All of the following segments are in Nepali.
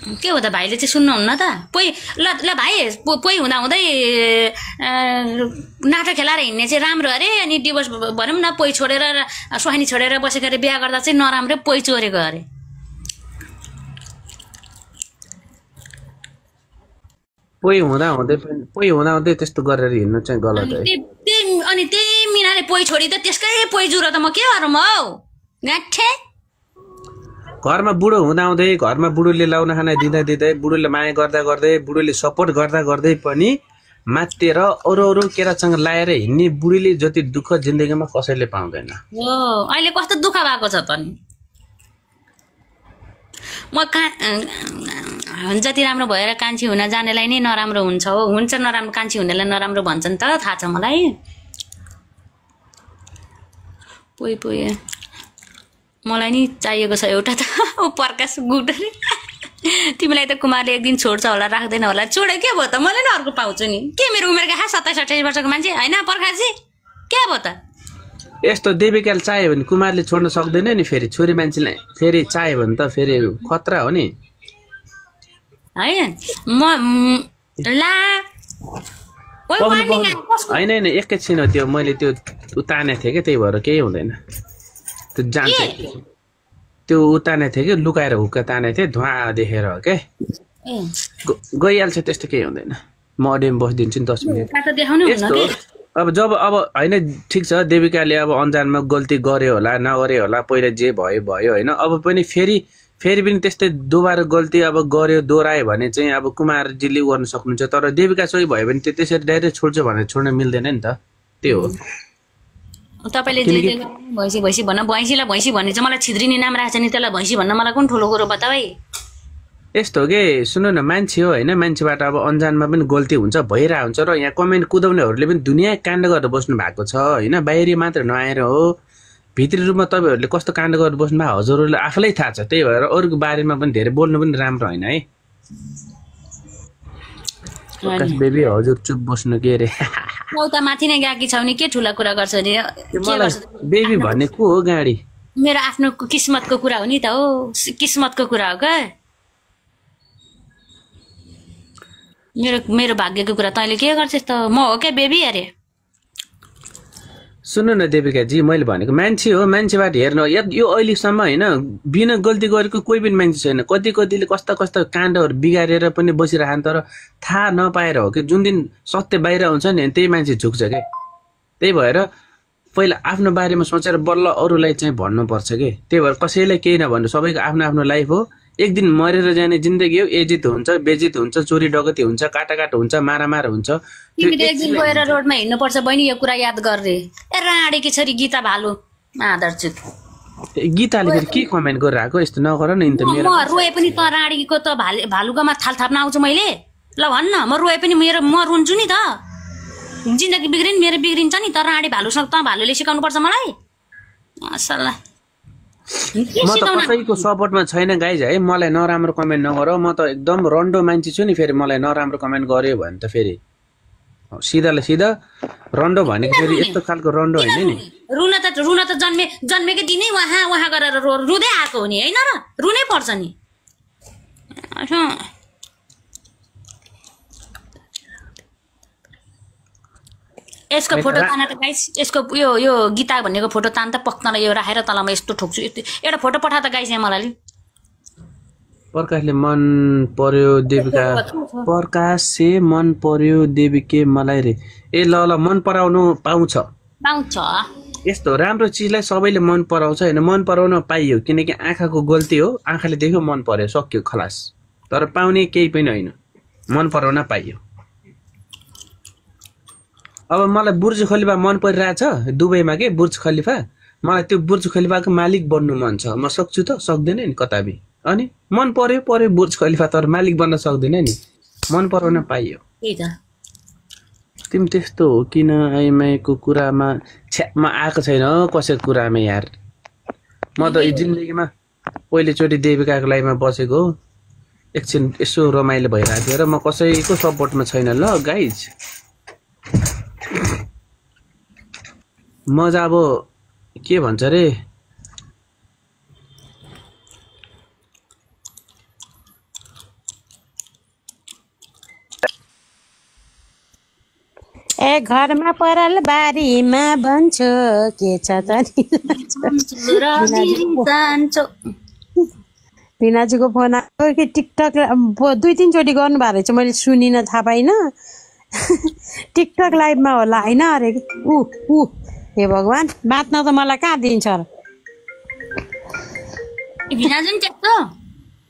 के हो त भाइले चाहिँ सुन्नुहुन्न त पोइ ल ल भाइ पोइ हुँदा हुँदै नाटक खेलाएर हिँड्ने चाहिँ राम्रो अरे अनि डिभोर्स भनौँ न पोइ छोडेर स्वानी छोडेर बसेको अरे बिहा गर्दा चाहिँ नराम्रो पोइ चोरेको अरे पोइ हुँदा हुँदै त्यस्तो गरेर हिँड्नु चाहिँ गलत है अनि त्यही मिनाले पोइ छोडी त त्यसकै पोइ जुरो त म के गरौँ हौ गाठे घरमा बुढो हुँदाहुँदै घरमा बुढोले लाउन खाना दिँदै बुढोले माया गर्दै बुढोले सपोर्ट गर्दै पनि मातेर अरू केरासँग लाएर हिँड्ने बुढीले जति दुःख जिन्दगीमा कसैले पाउँदैन हो अहिले कस्तो दुःख भएको छ त नि म जति राम्रो भएर कान्छी हुन जानेलाई नै नराम्रो हुन्छ हो हुन्छ नराम्रो कान्छी हुनेलाई नराम्रो भन्छन् त थाहा छ मलाई पोइ मलाई नि चाहिएको छ एउटा त प्रकाश गुडरी तिमीलाई त कुमारले एक दिन छोड्छ होला राख्दैन होला छोडे के भयो त मैले नि अर्को पाउँछु नि के मेरो उमेरका 27-28 वर्षको मान्छे होइन प्रकाशजी के भयो त यस्तो देविकाले चाह्यो भने कुमारले छोड्न सक्दैन नि फेरि छोरी मान्छेलाई फेरि चाह्यो भने त फेरि खतरा हो नि हैन म ला होइन एकैछिन हो त्यो मैले त्यो उतानेको थिएँ कि त्यही भएर केही हुँदैन त्यो जान्छ त्यो उताने थियो कि लुकाएर हुक्का तानेको थिएँ धुवा देखेर हो क्या गइहाल्छ त्यस्तो केही हुँदैन म अडियोमा बसिदिन्छु नि 10 मिनट यस्तो अब जब अब होइन ठिक छ देविकाले अब अन्जानमा गल्ती गर्यो होला नगर्यो होला पहिला जे भयो होइन अब पनि फेरि पनि त्यस्तै दोबारा गल्ती अब गर्यो दोहोऱ्यायो भने चाहिँ अब कुमारजीले गर्न सक्नुहुन्छ तर देविका सोही भयो भने त्यसरी डाइरेक्ट छोड्छ भनेर छोड्न मिल्दैन नि त त्यो हो तपाईले जे भैँसी भन्न भैँसीलाई भैँसी भन्ने चाहिँ मलाई छिद्रिने नाम राखेछ नि त्यसलाई भैँसी भन्न मलाई कुन ठुलो कुरो बताऊ है यस्तो हो कि सुन्नु न मान्छे हो होइन मान्छेबाट अब अन्जानमा पनि गल्ती हुन्छ भइरहेको हुन्छ र यहाँ कमेन्ट कुदाउनेहरूले पनि दुनियाँ काण्ड गरेर बस्नु भएको छ होइन बाहिरी मात्र नआएर हो भित्री रूपमा तपाईँहरूले कस्तो काण्ड गरेर बस्नु भएको हजुरहरूले आफैलाई थाहा छ त्यही भएर अरूको बारेमा पनि धेरै बोल्नु पनि राम्रो होइन है प्रकाश बेबी हजुर चुप बस्नु के अरे औता माथि नै गएकी छौ नि के ठुला कुरा गर्छ नि बेबी भन्ने को हो गाडी मेरो आफ्नो किस्मतको कुरा हो नि त हो किस्मतको कुरा हो क्या मेरो भाग्यको कुरा तैँले के गर्छस् त म हो क्या बेबी अरे सुन्नु न देविकाजी मैले भनेको मान्छे हो मान्छेबाट हेर्नु यो अहिलेसम्म होइन बिना गल्ती गरेको कोही पनि मान्छे छैन कतिले कस्ता काण्डहरू बिगारेर पनि बसिरहन् तर थाहा नपाएर हो कि जुन दिन सत्य बाहिर आउँछ नि त्यही मान्छे झुक्छ क्या त्यही भएर पहिला आफ्नो बारेमा सोचेर बल्ल अरूलाई चाहिँ भन्नुपर्छ कि त्यही भएर कसैलाई केही नभन्नु सबैको आफ्नो लाइफ हो एक दिन मरेर जाने जिन्दगी हो एजित हुन्छ बेजित हुन्छ चोरी डकैती हुन्छ काटाकाट हुन्छ मारामार हुन्छ तिमीले एक दिन गएर रोडमा हिँड्नु पर्छ बहिनी यो कुरा याद गर्ने ए राडीकी छोरी गीता भालु मादरचुत गीताले फेरि के कमेन्ट गरिरहेको यस्तो नगर न नि त मेरो म रोए पनि त राडीको त भालुकोमा थाल थाप्न आउँछु मैले ल भन्न म रोए पनि म रुन्छु नि त जिन्दगी बिग्रिन्छ मेरो बिग्रिन्छ नि त राडी भालुसँग त भालुले सिकाउनु पर्छ मलाई माशाल्लाह म त कसैको सपोर्टमा छैन गाइज है मलाई नराम्रो कमेन्ट नगर म त एकदम रन्डो मान्छे छु नि फेरि मलाई नराम्रो कमेन्ट गर्यो भने त फेरि सिधालाई सिधा रन्डो भनेको फेरि यस्तो खालको रन्डो होइन नि रुन त जन्मेकै दिनै वहाँ गरेर रुँदै आएको हो नि होइन र रुनै पर्छ नि यसको फोटो तान त गाइस यसको यो गीता भन्नेको फोटो तान त पक्न यो राखेर तलमा यस्तो ठोक्छु एउटा फोटो पठा त गाइस यहाँ मलाई प्रकाशले मन पर्यो देविका प्रकाशले मन पर्यो देविके मलाई रे ए ल मन पराउनु पाउँछ यस्तो राम्रो चिजलाई सबैले मन पराउँछ हैन मन पराउन पाइयो किनकि आँखाको गल्ती हो आँखाले देख्यो मन पर्यो सक्यो खलास तर पाउने केही पनि हैन मन पराउन पाइयो अब मलाई बुर्ज खलिफा मन परिरहेछ दुबईमा के बुर्ज खलिफा मलाई त्यो बुर्ज खलिफाको मालिक बन्नु मन छ म सक्छु त सक्दैन नि कताबी अनि मन पर्यो बुर्ज खलिफा तर मालिक बन्न सक्दैन नि मन पराउन पाइयो तिमी त्यस्तो हो किन आइमाईको कुरामा छ्यामा आएको छैन कसैको कुरामा यार म त जिन्दगीमा पहिलोचोटि देविकाको लाइफमा बसेको हो एकछिन यसो रमाइलो भइरहेको थियो र म कसैको सपोर्टमा छैन ल गाइज मजा अब के भन्छ रे ए घरमा पराल बारीमा बन्छ के छ त नि भिनाजुको फोन आयो कि टिकटक 2-3 चोटि गर्नुभएको रहेछ मैले सुनिन थाहा पाइनँ टिकटक लाइभमा होला होइन अरे ऊ हे भगवान् बाँच्न त मलाई कहाँ दिन्छ र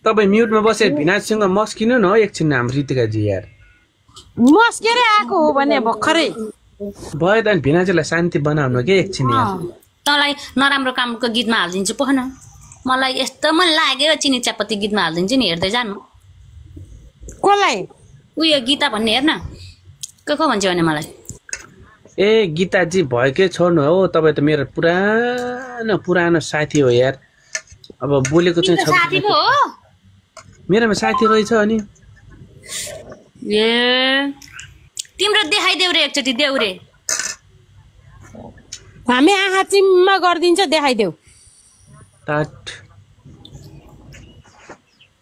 तपाईँ म्युटमा बसेर भिनाजसँग मस्किनु न एकछिन हाम्रो रितिकाजी यार मस्केर आएको हो भने भर्खरै भयो त भिनाजुलाई शान्ति बनाउनु के एकछिन यार तँलाई नराम्रो कामको गीतमा हालिदिन्छु पख न मलाई यस्तो मन लाग्यो चिनी चियापत्ती गीतमा हालिदिन्छु नि हेर्दै जानु कसलाई उयो गीता भन्ने हेर्न को भन्छ भने मलाई ए गीताजी भएकै छोड्नु हो तपाईँ त मेरो पुरानो साथी हो यार अब बोलेको चाहिँ छ साथी पो हो मेरोमा साथी रहेछ अनि ए तिम्रो देखाइदेऊ रे एकचोटि देऊ रे हामी आँखा चिम्मा गरिदिन्छ देखाइदेऊ टाट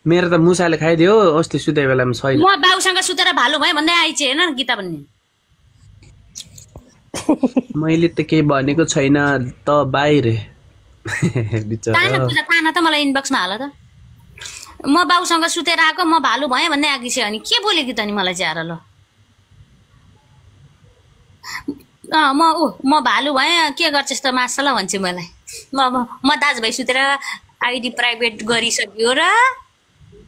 मेरो त मुसाले खाइदियो अस्ति सुते बेलामा छैन म बाउसँग सुतेर भालु भए भन्दै आइचे हैन गीता भन्ने मैले त केही भनेको छैन त बाहिर ताना त मलाई इनबक्समा हाल त म बाउसँग सुतेर आएको म भालु भएँ भन्दै आएकी छ अनि के बोलेकी त नि मलाई चाहिँ आएर ल म भालु भएँ के गर्छस् त मासला भन्छु मलाई म दाजुभाइ सुतेर आइडी प्राइभेट गरिसक्यो र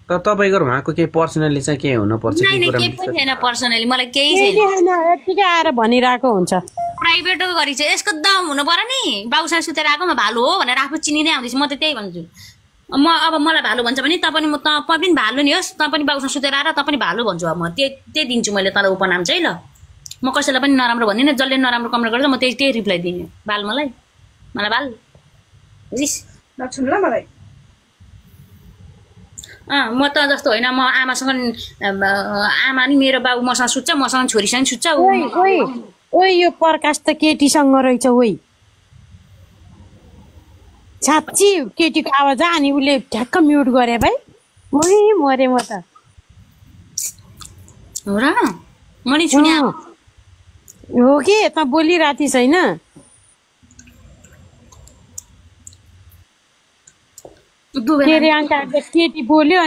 त तपाईँको उहाँको केही पर्सनली चाहिँ के हुनुपर्छ केही पनि छैन पर्सनली मलाई केही छैन यतिकै आएर भनिरहेको हुन्छ प्राइभेट गरी चाहिँ यसको दम हुनु पर्यो नि बाउसँग सुतेर आएको म भालु हो भनेर आफू चिनिँदै आउँदैछु म त त्यही भन्छु म अब मलाई भालु भन्छ भने तपाईँ पनि भालु नि होस् तपाईँ पनि बाउसँग सुतेर आएर तपाईँ पनि भालु भन्छु अब म त्यही दिन्छु मैले तँलाई उपनाम चाहिँ ल म कसैलाई पनि नराम्रो भन्दिनँ जसले नराम्रो कमेन्ट गर्छ म त्यही रिप्लाई दिने बाल मलाई बाल रिस नछुन ल मलाई म त जस्तो होइन म आमासँग आमा नि मेरो बाबु मसँग सुत्छ मसँग छोरीसँग सुत्छ ओइ यो प्रकाश त केटीसँग रहेछ ओइ साँच्ची केटीको आवाज अनि उसले ठ्याक्क म्युट गरे भाइ ओइ मरे म त हो र मैले सुने हो कि त बोलिरहेको थिइस् होइन के रे अन्त केटी बोल्यो